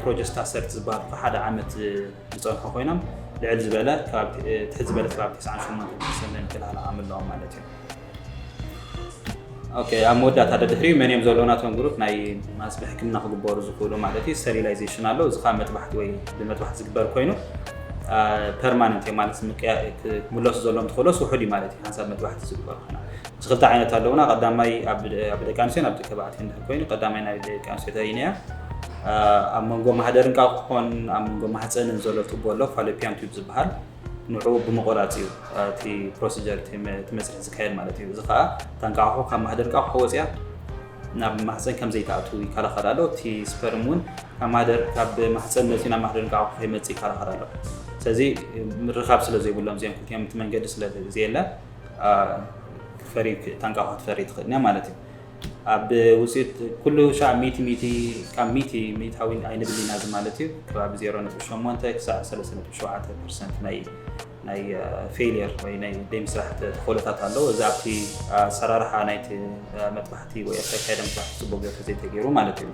ፕሮጀስታሰርት ዝበሃል ሓደ ዓመት ዝፀንሑ ኮይኖም ልዕል ዝበለ ትሕት ዝበለ ከባቢ ተስዓን ሸሞንተ ፐርሰንት ናይ ምክልኻል ዓቕሚ ኣለዎም ማለት እዩ። ኦኬ ኣብ መወዳእታ ደድሕሪኡ መን እዮም ዘለዉ ናቶም ግሩፕ ናይ ማስ ብሕክምና ክግበሩ ዝኽእሉ ማለት እዩ። ስቴሪላይዜሽን ኣሎ። እዚ ካብ መጥባሕቲ ወይ ብመጥባሕቲ ዝግበር ኮይኑ ፐርማነንት እዩ ማለት ምለሱ ዘለዎም ትኽእሎስ ውሑድ እዩ ማለት እዩ። ሓንሳብ መጥባሕቲ ዝግበሩ ኮይና እዚ ክልተ ዓይነት ኣለውና። ቀዳማይ ኣብ ደቂ ኣንስትዮን ኣብ ደቂ ተባዕትዮ እንድሕር ኮይኑ ቀዳማይ ናይ ደቂ ኣንስትዮ ተሪእናዮ ኣብ መንጎ ማህደር እንቃቑሖን ኣብ መንጎ ማህፀንን ዘሎ ቱቦ ኣሎ ፋሎፒያን ቱብ ዝበሃል ንዕኡ ብምቑራፅ እዩ እቲ ፕሮሲጀር እቲ መስርሕ ዝካየድ ማለት እዩ። እዚ ከዓ እታ እንቃቑሖ ካብ ማህደር እንቃቑሖ ወፅያ ናብ ማህፀን ከም ዘይትኣቱ ይከላኸል ኣሎ። እቲ ስፐርም እውን ካብ ማህደር ካብ ማህፀን መፅዩ ናብ ማህደር እንቃቑሖ ከይመፅእ ይከላኸል ኣሎ። ስለዚ ምርኻብ ስለ ዘይብሎም እዚኦም ክልቲኦም እቲ መንገዲ ስለ ዘየለ ፈሪ እታ እንቃቑሖ ትፈሪ ትኽእል እያ ማለት እዩ። ኣብ ውፅኢት ኩሉ ሻዕ ሚእቲ ሚእቲ ካብ ሚእቲ ሚእታዊ ኣይንብል ኢና እዚ ማለት እዩ። ከባቢ ዜሮ ነጥቢ ሸሞንተ ክሳዕ ሰለስተ ነጥቢ ሸውዓተ ፐርሰንት ናይ ናይ ፌልየር ወይ ናይ ደይምስራሕ ተኾሎታት ኣለዉ። እዚ ኣብቲ ኣሰራርሓ ናይቲ መጥባሕቲ ወይ ኣካይዳ መጥባሕቲ ፅቡቅ ገይሩ ተዘይተገይሩ ማለት እዩ።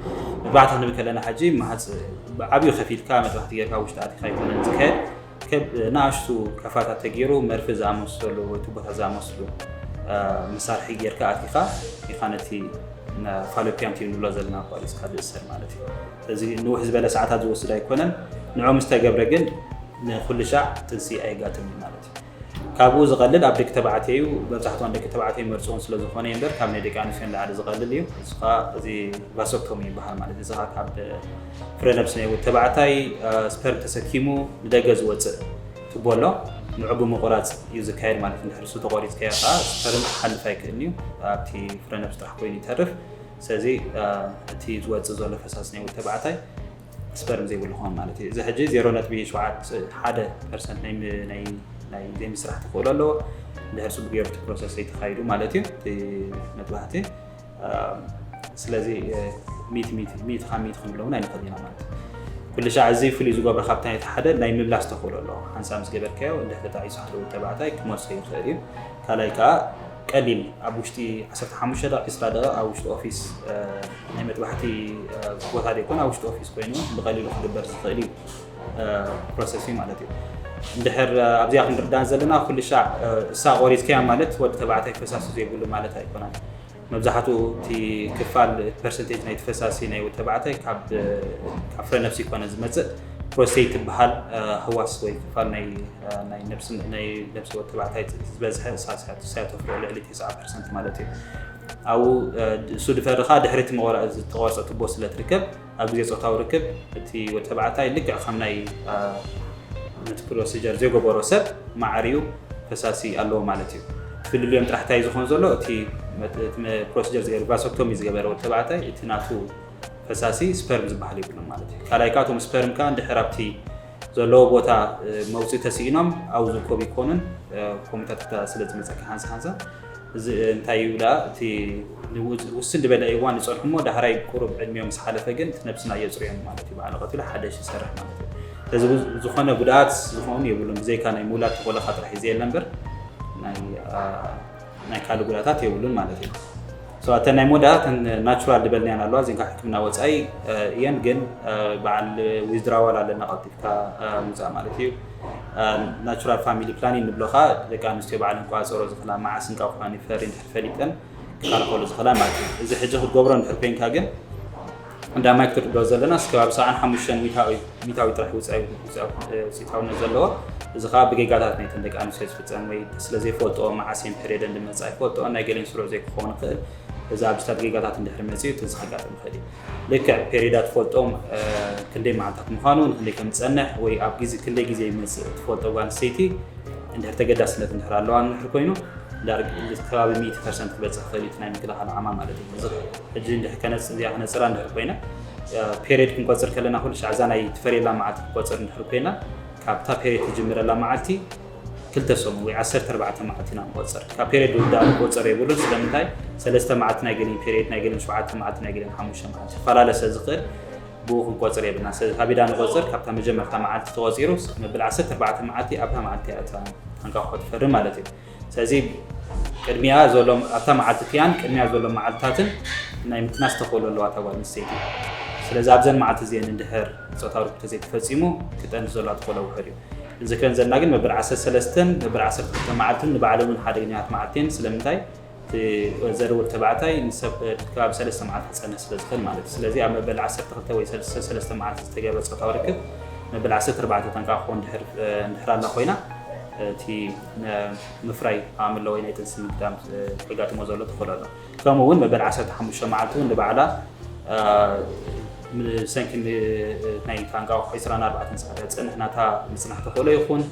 መጥባሕቲ ክንብል ከለና ሕጂ ብዓብዩ ከፊልካ መጥባሕቲ ጌርካ ውሽጢ ኣቲካ ኣይኮነን ዝካየድ። ከብ ንኣሽቱ ከፋታት ተገይሩ መርፌ ዝኣመሰሉ ወይ ቱቦታት ዝኣመሰሉ መሳርሒ ጌርካ ኣቲካ ኢካ ነቲ ፋሎፒያን ቲዩብ ንብሎ ዘለና ኣቋሪፅካ ዝእሰር ማለት እዩ። ስለዚ ንውሕ ዝበለ ሰዓታት ዝወስድ ኣይኮነን። ንዑ ምስ ተገብረ ግን ንኩሉ ሻዕ ጥንሲ ኣየጋጥምን ማለት እዩ። ካብኡ ዝቐልል ኣብ ደቂ ተባዕትዮ እዩ። መብዛሕትኦም ደቂ ተባዕትዮ ይመርፅዎን ስለ ዝኾነ እምበር ካብ ናይ ደቂ ኣንስትዮ ንላዕሊ ዝቐልል እዩ። እዚ ከዓ እዚ ቫሶክቶሚ ይበሃል ማለት እዩ። እዚ ከዓ ካብ ፍረ ነብሲ ናይ ወዲ ተባዕታይ ስፐርም ተሰኪሙ ንደገ ዝወፅእ ቱቦ ኣሎ። ንዑ ብምቑራፅ እዩ ዝካየድ ማለት እዩ። እንድሕር እሱ ተቖሪፅካዮ ከዓ ስፐርም ክሓልፍ ኣይክእልን እዩ። ኣብቲ ፍረ ነብሲ ጥራሕ ኮይኑ ይተርፍ። ስለዚ እቲ ዝወፅእ ዘሎ ፈሳሲ ናይ ወዲ ተባዕታይ ስፐርም ዘይብሉ ክኾን ማለት እዩ። እዚ ሕጂ ዜሮ ነጥቢ ሸውዓተ ሓደ ፐርሰንት ናይ ዘይምስራሕ ተኽእሎ ኣለዎ። እንድሕር ፅቡቅ ገይሩ እቲ ፕሮሰስ ዘይተኻይዱ ማለት እዩ እቲ መጥባሕቲ። ስለዚ ሚእቲ ሚእቲ ሚእቲ ካብ ሚእቲ ክንብሎ እውን ኣይንኽእል ኢና ማለት እዩ። ኩሉ ሻዕ እዚ ፍሉይ ዝገብሮ ካብታ ናይቲ ሓደ ናይ ምምላስ ተኽእሎ ኣለዎ። ሓንሳብ ምስ ገበርካዮ እንድሕር ተጣዒሱ ሓደ ወዲ ተባዕታይ ክመልሶ ይኽእል እዩ። ካልኣይ ከዓ ቀሊል ኣብ ውሽጢ ዓሰርተ ሓሙሽተ ደቂቕ ዒስራ ደቂቕ ኣብ ውሽጢ ኦፊስ ናይ መጥባሕቲ ቦታ ዘይኮነ ኣብ ውሽጢ ኦፊስ ኮይኑ ብቐሊሉ ክግበር ዝኽእል እዩ ፕሮሰስ እዩ ማለት እዩ። እንድሕር ኣብዚኣ ክንርዳእ ዘለና ኩሉ ሻዕ እሳ ቆሪፅካያ ማለት ወዲ ተባዕታይ ፈሳሲ ዘይብሉ ማለት ኣይኮነን። መብዛሕትኡ እቲ ክፋል ፐርሰንቴጅ ናይቲ ፈሳሲ ናይ ወዲ ተባዕታይ ካብ ፍረ ነብሲ ይኮነ ዝመፅእ ፕሮስቴት ትበሃል ህዋስ ወይ ክፋል ናይ ነብሲ ወዲ ተባዕታይ ዝበዝሐ እሳ ተፍርዮ ልዕሊ ተስዓ ፐርሰንት ማለት እዩ። ኣብኡ እሱ ድፈሪ ከዓ ድሕሪ እቲ ዝተቆርፀ ቱቦ ስለ ትርከብ ኣብ ግዜ ፆታዊ ርክብ እቲ ወዲ ተባዕታይ ልክዕ ከም ናይ ነቲ ፕሮሲጀር ዘይገበሮ ሰብ ማዕርዩ ፈሳሲ ኣለዎ ማለት እዩ። ፍልልዮም ጥራሕ እንታይ ዝኾን ዘሎ እቲ ፕሮሲጀር ዝገበረ ቫሶክቶሚ ዝገበረ ወዲ ተባዕታይ እቲ ናቱ ፈሳሲ ስፐርም ዝበሃል የብሉን ማለት እዩ። ካልኣይ ከዓ እቶም ስፐርም ከዓ እንድሕር ኣብቲ ዘለዎ ቦታ መውፅኢ ተስኢኖም ኣብኡ ዝርከቡ ይኮኑን ኮሚታት ስለ ዝመፀካ ሓንሳ ሓንሳ እዚ እንታይ እዩ ደኣ፣ እቲ ንውስ- ውስን ዝበለ እዋን ይጸንሑ እሞ፣ ዳሕራይ ቁሩብ ዕድሚኦም ምስ ሓለፈ ግን እቲ ነብስና የጽርዮም ማለት እዩ። በዓል ቀቲሉ ሓደሽ ይሰርሕ ማለት እዩ። ስለዚ፣ ዝኾነ ጉድኣት ዝኾኑ የብሉን፣ ብዘይካ ናይ ምውላድ ተኾለኻ ጥራሕ እዩ ዘየለ እምበር፣ ናይ ካልእ ጉድኣታት የብሉን ማለት እዩ። እተን ናይ ሞዳ እተን ናቹራል ዝበልናያን ኣለዋ፣ እዚን ካብ ሕክምና ወፃኢ እየን። ግን በዓል ዊዝድራዋል ኣለና፣ ቀልጢፍካ ምውፃእ ማለት እዩ። ናቹራል ፋሚሊ ፕላኒንግ ንብሎ ከዓ ደቂ ኣንስትዮ ባዕለን ክቋፀሮ ዝኽላ፣ መዓስ እንቋቑሖ ይፈሪ እንድሕር ፈሊጠን ክከላኸሉ ዝኽላ ማለት እዩ። እዚ ሕጂ ክትገብሮ እንድሕር ኮይንካ ግን፣ ቀዳማይ ክትርድኦ ዘለና፣ እስከ ኣብ ሰብዓን ሓሙሽተን ሚታዊ ሚታዊ ጥራሕ ውፅኣዊ ውፅኢታውነት ዘለዎ፣ እዚ ከዓ ብጌጋታት ናይተን ደቂ ኣንስትዮ ዝፍፀም ወይ ስለ ዘይፈልጥኦ፣ መዓስ እየን ፔሪየደን ዝመፃ ኣይፈልጥኦ፣ ናይ ገሊአን ስሩዕ ዘይክኸውን ይኽእል። እዚ ኣብዚታት ጌጋታት እንድሕር መፅኡ፣ እቲ እዚ ከጋጥም ይኽእል እዩ። ልክዕ ፔሪየዳ ትፈልጦም ክንደይ መዓልታት ምዃኑ፣ ንክንደይ ከም ዝፀንሕ ወይ ኣብ ግዜ ክንደይ ግዜ ይመፅእ ትፈልጦ ጓል ኣንስተይቲ እንድሕር ተገዳስነት እንድሕር ኣለዋ እንድሕር ኮይኑ፣ ዳርግ ከባቢ ሚእቲ ፐርሰንት ክበፅሕ ይኽእል እዩ እቲ ናይ ምክልኻል ዓማ ማለት እዩ። እዚ ሕጂ እንድሕር ከነፅ- እዚኣ ክነፅራ እንድሕር ኮይና፣ ፔሪየድ ክንቆፅር ከለና ኩሉ ሻዕ እዛ ናይ ትፈርየላ መዓልቲ ክንቆፅር እንድሕር ኮይና፣ ካብታ ፔሪየድ ትጅምረላ መዓልቲ ክልተ ሰሙን ወይ ዓሰርተ ኣርባዕተ መዓልቲ ኢና ንቆፅር። ካብ ፔሪየድ ዝውዳእ ክቆፅር የብሉን። ስለምንታይ? ሰለስተ መዓልቲ ናይ ገሊን ፔሪየድ፣ ናይ ገሊን ሸውዓተ መዓልቲ፣ ናይ ገሊን ሓሙሽተ መዓልቲ ክፈላለ ስለ ዝኽእል፣ ብኡ ክንቆፅር የብልና። ስለዚ ካብ ኢዳ ንቆፅር፣ ካብታ መጀመርታ መዓልቲ ተቆፂሩ መብል ዓሰርተ ኣርባዕተ መዓልቲ ኣብታ መዓልቲ እያ እታ ኣንቃቑሖ ትፈሪ ማለት እዩ። ስለዚ ቅድሚያ ዘሎ ኣብታ መዓልቲ እቲኣን ቅድሚያ ዘሎ መዓልትታትን ናይ ምጥናስ ተኽእሎ ኣለዋ እታ ጓል ኣንስተይቲ። ስለዚ ኣብዘን መዓልቲ እዚአን እንድሕር ፆታዊ ርክብ ተዘይተፈፂሙ ክጠንስ ዘሎ ተኽእሎ ውሑድ እዩ። ዝክረን ዘለና ግን መበል ዓሰርተ ሰለስተን መበል ዓሰርተ ክልተ መዓልትን ንባዕለን እውን ሓደገኛታት መዓልቲ እየን። ስለምንታይ? እቲ ዘርውር ተባዕታይ ንሰብ ከባቢ ሰለስተ መዓልቲ ክፀንሕ ስለ ዝኽእል ማለት እዩ። ስለዚ ኣብ መበል ዓሰርተ ክልተ ወይ ሰለስተ ሰለስተ መዓልቲ ዝተገብረ ፆታዊ ርክብ መበል ዓሰርተ ኣርባዕተ ተንቃ ክኸውን እንድሕር እንድሕር ኣላ ኮይና፣ እቲ ምፍራይ ኣምሎ ወይ ናይ ጥንሲ ምግዳም ከጋጥሞ ዘሎ ተኽእሎ ኣሎ። ከምኡ እውን መበል ዓሰርተ ሓሙሽተ መዓልቲ እውን ንባዕላ ብሰንኪ ናይ ታንቃ ዕስራን ኣርባዕተን ሰዓት ዝፀንሕ ናታ ምፅናሕ ተኽእሎ ይኹን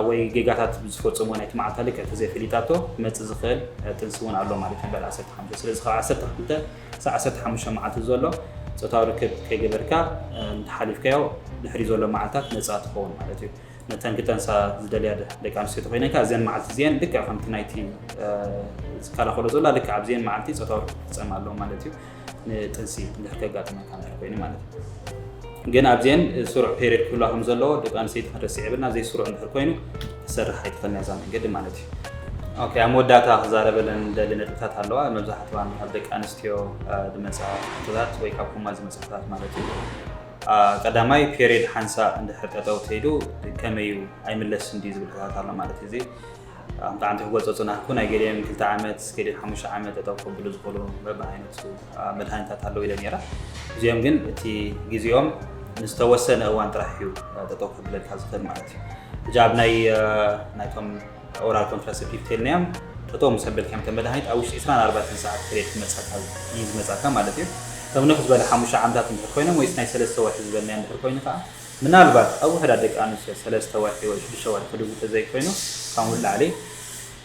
ወይ ጌጋታት ዝፈፀሞ ናይቲ መዓልታ ልክዕ ተዘይፈሊጣቶ ክመፅእ ዝኽእል ጥንሲ እውን ኣሎ ማለት እዩ። መበል ዓሰርተ ሓሙሽተ፣ ስለዚ ካብ ዓሰርተ ክልተ ክሳብ ዓሰርተ ሓሙሽተ መዓልቲ ዘሎ ፆታዊ ርክብ ከይገበርካ እንተሓሊፍካዮ ድሕሪ ዘሎ መዓልታት ነፃ ትኸውን ማለት እዩ። ነተን ክጠንሳ ዝደልያ ደ- ደቂ ኣንስትዮ ተኮይነን ከኣ እዘን መዓልቲ እዚአን ልክዕ ከምቲ ናይቲ ዝከላኸሎ ዘላ ልክዕ ኣብዚአን መዓልቲ ፆታዊ ርክብ ክፍፀም ኣለዎ ማለት እዩ። ንጥንሲ እንድሕር ከጋጥመካ እንድሕር ኮይኑ ማለት እዩ። ግን ኣብዚአን ስሩዕ ፔሪድ ክህልዋ ከም ዘለዎ ደቂ ኣንስትዮ ክንረስዕ የብልና። ዘይስሩዕ እንድሕር ኮይኑ ክሰርሕ ኣይትኽእልን እያ እዛ መንገዲ ማለት እዩ። ኦኬ፣ ኣብ መወዳእታ ክዛረበለን ደሊ ነጥብታት ኣለዋ። መብዛሕትዋን ካብ ደቂ ኣንስትዮ ዝመፃ ሕቶታት ወይ ካብ ኮማ ዝመፃ ሕቶታት ማለት እዩ። ቀዳማይ ፔሪድ ሓንሳእ እንድሕር ጠጠው ተይሉ ከመይ እዩ ኣይምለስን ድዩ ዝብል ሕቶታት ኣሎ ማለት እዩ። እዚ ኣምጣዕንቲ ክጎፀፁ ናህኩ ናይ ገሊኦም ክልተ ዓመት ገሊኦም ሓሙሽተ ዓመት ጠጠው ከብሉ ዝኽእሉ በብዓይነቱ መድሃኒታት ኣለዉ ኢለ ነይራ። እዚኦም ግን እቲ ግዜኦም ንዝተወሰነ እዋን ጥራሕ እዩ ጠጠው ከብለልካ ዝኽእል ማለት እዩ። ሕጂ ኣብ ናይ ናይቶም ኦራል ኮንትራሰፕቲቭ ተልናዮም ጠጠው ምስ ኣበልካዮም ተመድሃኒት ኣብ ውሽጢ ዕስራን ኣርባዕተን ሰዓት ፔሪድ ክመፃካ እዩ ዝመፃካ ማለት እዩ። ከም ንሕ ዝበለ ሓሙሽተ ዓመታት እንድሕር ኮይኖም ወይስ ናይ ሰለስተ ወርሒ ዝበልናዮ እንድሕር ኮይኑ ከዓ ምናልባት ኣብ ውሕዳት ደቂ ኣንስትዮ ሰለስተ ወርሒ ወይ ሽዱሽተ ወርሒ ክድንጉ ተዘይኮይኑ ካብ ንላዕሊ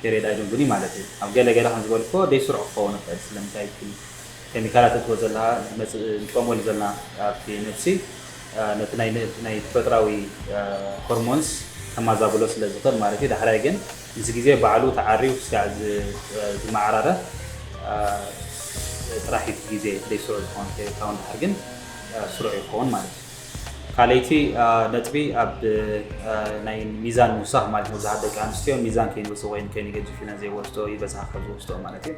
ፔሪድ ኣይድንጉን እዩ ማለት እዩ። ኣብ ገለ ገለ ከም ዝበልኮ ደይ ስሩዕ ክኸውን ይኽእል። ስለምንታይ እቲ ኬሚካላት እትወ ዘለካ ንጥቀመሉ ዘለና ኣብቲ ነብሲ ነቲ ናይ ተፈጥራዊ ሆርሞንስ ከማዛብሎ ስለ ዝኽእል ማለት እዩ። ዳሕራይ ግን ምስ ግዜ ባዕሉ ተዓርዩ ክሳዕ ዝመዓራረ ጥራሕ እዩ ግዜ ደይ ስሩዕ ዝኸውን። ከይካውን ድሓር ግን ስሩዕ ይኸውን ማለት እዩ። ካልኣይቲ ነጥቢ ኣብ ናይ ሚዛን ምውሳኽ ማለት መብዛሕት ደቂ ኣንስትዮ ሚዛን ከይንወስኽ ወይ ከይንገጅፍ ኢለን ዘይወስዶ ይበዝሓ ካብ ዝወስዶ ማለት እዩ።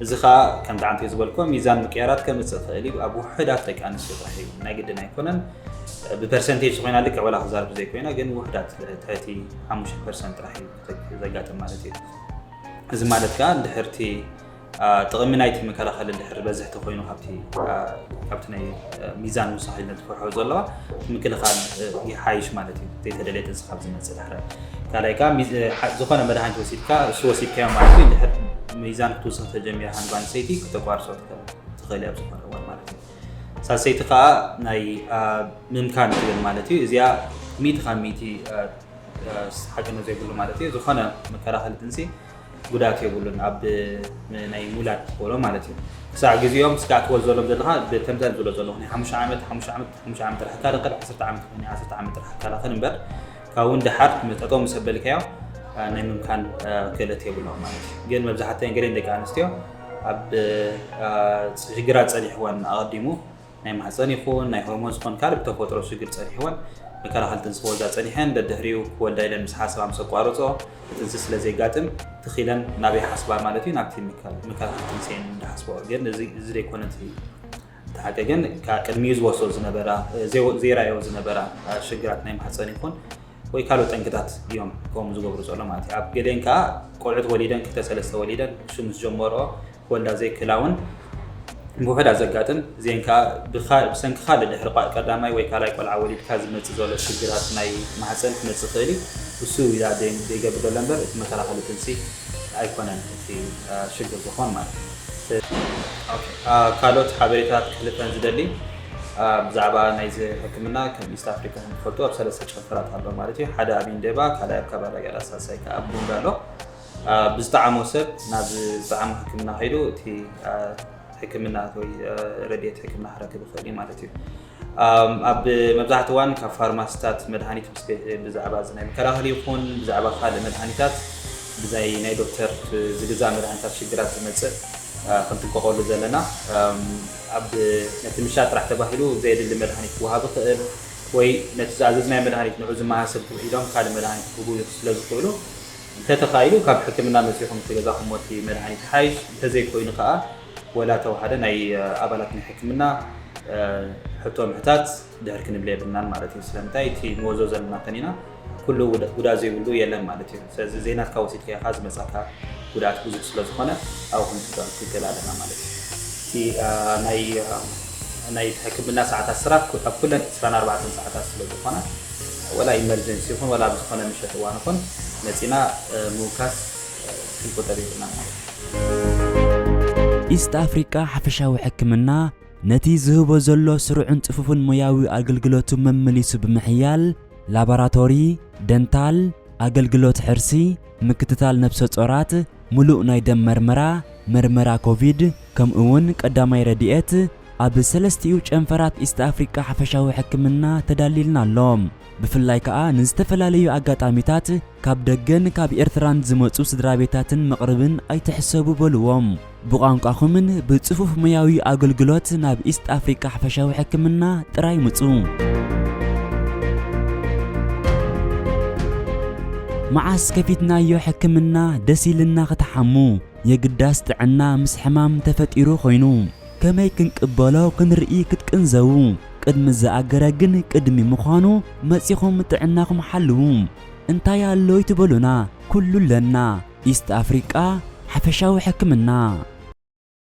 እዚ ከዓ ከም ዳዓንተ ዝበልኮ ሚዛን ምቅያራት ከምፅእ ይኽእል እዩ። ኣብ ውሕዳት ደቂ ኣንስትዮ ጥራሕ እዩ፣ ናይ ግድን ኣይኮነን። ብፐርሰንቴጅ ኮይና ልክዕ ወላ ክዛርብ ዘይኮይና ግን ውሕዳት ትሕቲ ሓሙሽተ ፐርሰንት ጥራሕ እዩ ዘጋጥም ማለት እዩ። እዚ ማለት ከዓ እንድሕርቲ ጥቕሚ ናይቲ መከላኸሊ እንድሕር በዝሕ ተኮይኑ ካብቲ ካብቲ ናይ ሚዛን ምውሳኽ ኢልና ትፈርሖ ዘለዋ ምክልኻል ይሓይሽ ማለት እዩ። ዘይተደለየ ጥንሲ ካብ ዝመፅእ ድሕረ ካልኣይ ከዓ ዝኾነ መድሃኒት ወሲድካ እሱ ወሲድካዮ ማለት እዩ። እንድሕር ሚዛን ክትውስኽ ተጀሚራ ሓንቲ ጓል ኣንስተይቲ ክተቋርሶ ትኽእል እያ ኣብ ዝኾነ እዋን ማለት እዩ። ሳልሰይቲ ከዓ ናይ ምምካን ትብል ማለት እዩ። እዚኣ ሚእቲ ካብ ሚእቲ ሓቅነት ዘይብሉ ማለት እዩ። ዝኾነ መከላኸሊ ጥንሲ ጉዳት የብሉን ኣብ ናይ ሙላድ ትበሎ ማለት እዩ። ክሳዕ ግዜኦም ስጋዕ ትወል ዘሎም ዘለካ ብተምተን ዝብሎ ዘለኹ ናይ ሓሙሽተ ዓመት ሓሙሽተ ዓመት ሓሙሽተ ዓመት ጥራሕ ካለኸል ዓሰርተ ዓመት ናይ ዓሰርተ ዓመት ጥራሕ ካለኸል እምበር ካብኡ ንደሓር መጠጦ ምስ ኣበልካዮ ናይ ምምካን ክእለት የብሎም ማለት እዩ። ግን መብዛሕተን ገሌን ደቂ ኣንስትዮ ኣብ ሽግራት ጸኒሕወን ኣቐዲሙ ናይ ማህፀን ይኹን ናይ ሆርሞን ዝኾን ካልእ ብተፈጥሮ ሽግር ጸኒሕወን መከላኸሊ ጥንሲ ክወስዳ ጸኒሐን ደድሕሪኡ ክወልዳ ኢለን ምስ ሓሰባ ምስ ኣቋርጾ ጥንሲ ስለ ዘየጋጥም ትኺለን ናበይ ሓስባ ማለት እዩ ናብቲ መከላኸሊ ጥንሲ እየን እንዳሓስበኦ። ግን እዚ ዘይኮነ እቲ ሓቂ ግን ቅድሚኡ ዝወስዶ ዝነበራ ዘይራዮ ዝነበራ ሽግራት ናይ ማህፀን ይኹን ወይ ካልኦት ጠንቅታት እዮም ከምኡ ዝገብሩ ዘሎ ማለት እዩ። ኣብ ገሊአን ከዓ ቆልዑት ወሊደን ክልተ ሰለስተ ወሊደን እሱ ምስ ጀመሮ ክወልዳ ዘይክእላ እውን ብውሕዳ ዘጋጥም እዚአን ከዓ ብሰንኪ ካልእ ድሕሪ ቀዳማይ ወይ ካልኣይ ቆልዓ ወሊድካ ዝመፅእ ዘሎ ሽግራት ናይ ማህፀን ክመፅእ ይኽእል እዩ። እሱ ኢላ ዘይገብር ዘሎ እምበር እቲ መከላኸሊ ጥንሲ ኣይኮነን እቲ ሽግር ዝኾን ማለት እዩ። ካልኦት ሓበሬታት ክሕልፈን ዝደሊ ብዛዕባ ናይዚ ሕክምና ከም ኢስት ኣፍሪካ ከም ትፈልጡ ኣብ ሰለስተ ጨንፈራት ኣሎ ማለት እዩ። ሓደ ኣብ ኢንዴባ፣ ካልኣይ ኣብ ካባላጋዳ፣ ሳልሳይ ከዓ ኣብ ቡንጋ ኣሎ። ብዝጠዓሞ ሰብ ናብ ዝጠዓሞ ሕክምና ከይዱ እቲ ሕክምና ወይ ረድኤት ሕክምና ክረክብ ይኽእል እዩ ማለት እዩ። ኣብ መብዛሕትኡ እዋን ካብ ፋርማሲታት መድሃኒት ምስ ብዛዕባ እዚ ናይ መከላኸሊ ይኹን ብዛዕባ ካልእ መድሃኒታት ብዛይ ናይ ዶክተር ዝግዛእ መድሃኒታት ሽግራት ዝመፅእ ክንጥቀቐሉ ዘለና ኣብ ነቲ ምሻ ጥራሕ ተባሂሉ ዘየድሊ መድሃኒት ክወሃብ ይኽእል ወይ ነቲ ዝኣዘዝናይ መድሃኒት ንዑ ዝመሃሰብ ክውሒዶም ካልእ መድሃኒት ክህቡ ስለ ዝኽእሉ እንተተኻኢሉ ካብ ሕክምና መፂኹም እቲ ገዛኹም ወቲ መድሃኒት ሓይሽ እንተዘይኮይኑ ከዓ ወላ ተዋሃደ ናይ ኣባላት ናይ ሕክምና ሕቶ ምሕታት ድሕር ክንብል የብልናን ማለት እዩ። ስለምንታይ እቲ ንወዞ ዘለና ተኒና ኩሉ ጉዳ ዘይብሉ የለን ማለት እዩ። ስለዚ ዘይናትካ ወሲድካ ኢኻ ዝመፃካ ጉድኣት ብዙሕ ስለ ዝኾነ ኣብኡ ክንጥቀም ክንክእል ኣለና ማለት እዩ። እቲ ናይ ናይ ሕክምና ሰዓታት ስራሕ ኣብ ኩለን ዕስራን ኣርባዕተን ሰዓታት ስለ ዝኾነ ወላ ኢመርጀንሲ ይኹን ወላ ኣብ ዝኾነ ምሸት እዋን ይኹን መፂና ምውካስ ክንቆጠር ይብልና ማለት እዩ። ኢስት ኣፍሪቃ ሓፈሻዊ ሕክምና ነቲ ዝህቦ ዘሎ ስሩዕን ጽፉፍን ሞያዊ ኣገልግሎቱ መመሊሱ ብምሕያል ላቦራቶሪ፣ ደንታል፣ ኣገልግሎት ሕርሲ፣ ምክትታል ነብሰ ጾራት፣ ምሉእ ናይ ደም መርመራ፣ መርመራ ኮቪድ፣ ከምኡውን ቀዳማይ ረድኤት ኣብ ሰለስቲኡ ጨንፈራት ኢስት ኣፍሪቃ ሓፈሻዊ ሕክምና ተዳሊልና ኣሎ። ብፍላይ ከኣ ንዝተፈላለዩ ኣጋጣሚታት ካብ ደገን ካብ ኤርትራን ዝመጹ ስድራ ቤታትን መቕርብን ኣይትሕሰቡ በልዎም። ብቋንቋኹምን ብጽፉፍ ሞያዊ ኣገልግሎት ናብ ኢስት ኣፍሪቃ ሓፈሻዊ ሕክምና ጥራይ ምጹ። መዓስ ከፊትናዮ ሕክምና ደስ ኢልና ክትሓሙ፣ የግዳስ ጥዕና ምስ ሕማም ተፈጢሩ ኮይኑ፣ ከመይ ክንቅበሎ ክንርኢ ክትቅንዘዉ፣ ቅድሚ ዝኣገረ ግን ቅድሚ ምዃኑ መጺኹም ጥዕናኹም ሓልዉ። እንታይ ኣሎ ይትበሉና? ኩሉ ኣለና። ኢስት ኣፍሪቃ ሓፈሻዊ ሕክምና።